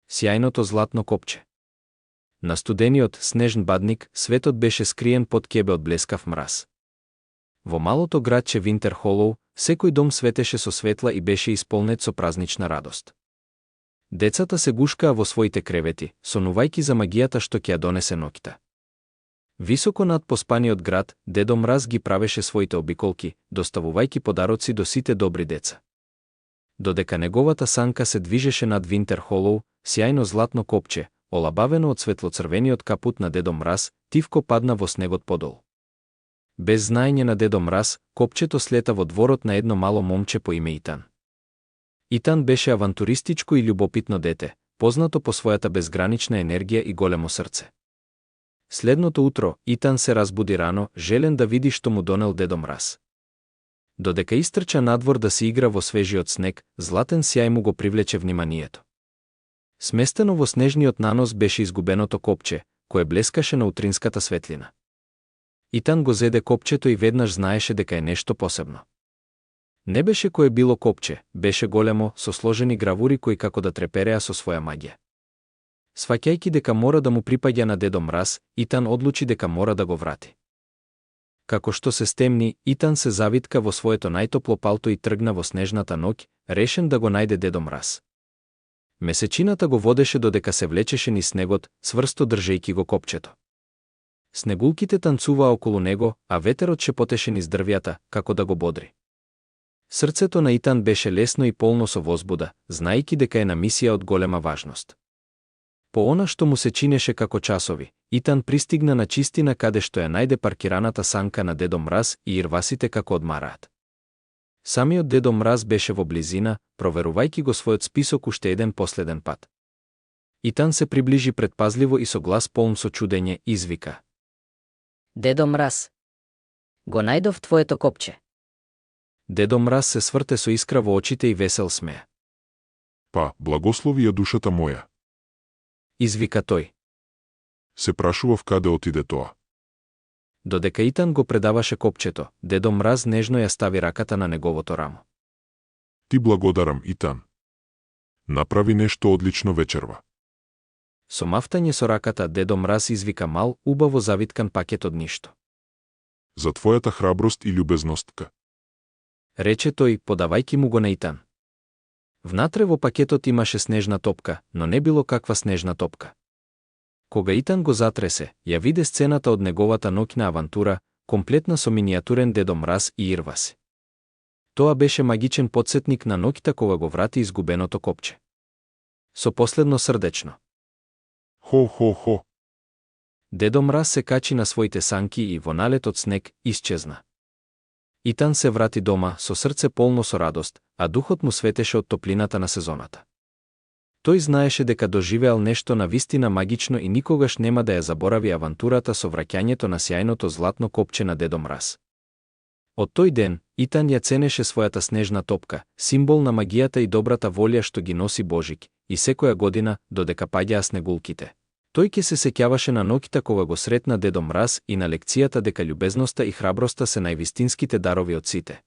Сјајното златно копче. На студениот, снежен бадник, светот беше скриен под кебе од блескав мраз. Во малото градче Винтер Холоу, секој дом светеше со светла и беше исполнет со празнична радост. Децата се гушкаа во своите кревети, сонувајки за магијата што ќе ја донесе ноќта. Високо над поспаниот град, Дедо Мраз ги правеше своите обиколки, доставувајќи подароци до сите добри деца. Додека неговата санка се движеше над Винтер Холоу, сјајно златно копче, олабавено од светлоцрвениот капут на Дедо Мраз, тивко падна во снегот подол. Без знаење на Дедо Мраз, копчето слета во дворот на едно мало момче по име Итан. Итан беше авантуристичко и љубопитно дете, познато по својата безгранична енергија и големо срце. Следното утро, Итан се разбуди рано, желен да види што му донел Дедо Мраз. Додека истрча надвор да се игра во свежиот снег, златен сјај му го привлече вниманието. Сместено во снежниот нанос беше изгубеното копче, кое блескаше на утринската светлина. Итан го зеде копчето и веднаш знаеше дека е нешто посебно. Не беше кое било копче, беше големо, со сложени гравури кои како да трепереа со своја магија. Сваќајќи дека мора да му припаѓа на Дедо Мраз, Итан одлучи дека мора да го врати. Како што се стемни, Итан се завитка во своето најтопло палто и тргна во снежната ноќ, решен да го најде Дедо Мраз. Месечината го водеше додека се влечеше низ снегот, цврсто држејќи го копчето. Снегулките танцуваа околу него, а ветерот шепотеше низ дрвјата, како да го бодри. Срцето на Итан беше лесно и полно со возбуда, знаејќи дека е на мисија од голема важност. По она што му се чинеше како часови, Итан пристигна на чистина каде што ја најде паркираната санка на Дедо Мраз и ирвасите како одмараат. Самиот Дедо Мраз беше во близина, проверувајќи го својот список уште еден последен пат. Итан се приближи предпазливо и со глас полн со чудење извика: Дедо Мраз, го најдов твоето копче. Дедо Мраз се сврте со искра во очите и весел смеа. Па, благослови ја душата моја. Извика тој. Се прашував каде отиде тоа. Додека Итан го предаваше копчето, Дедо Мраз нежно ја стави раката на неговото рамо. Ти благодарам, Итан. Направи нешто одлично вечерва. Со мафтање со раката, Дедо Мраз извика мал, убаво завиткан пакет од ништо. За твојата храброст и љубезностка. Рече тој, подавајќи му го на Итан. Внатре во пакетот имаше снежна топка, но не било каква снежна топка. Кога Итан го затресе, ја виде сцената од неговата ноќна авантура, комплетна со минијатурен Дедо Мраз и ирваси. Тоа беше магичен потсетник на ноќта кога го врати изгубеното копче. Со последно срдечно: Хо. Дедо Мраз се качи на своите санки и во налетот снег исчезна. Итан се врати дома со срце полно со радост, а духот му светеше од топлината на сезоната. Тој знаеше дека доживеал нешто навистина магично и никогаш нема да ја заборави авантурата со враќањето на сјајното златно копче на Дедо Мраз. Од тој ден, Итан ја ценеше својата снежна топка, символ на магијата и добрата волја што ги носи Божик, и секоја година, додека паѓаа снегулките, тој ќе се сеќаваше на ноќта кога го сретна Дедо Мраз и на лекцијата дека љубезноста и храброста се највистинските дарови од сите.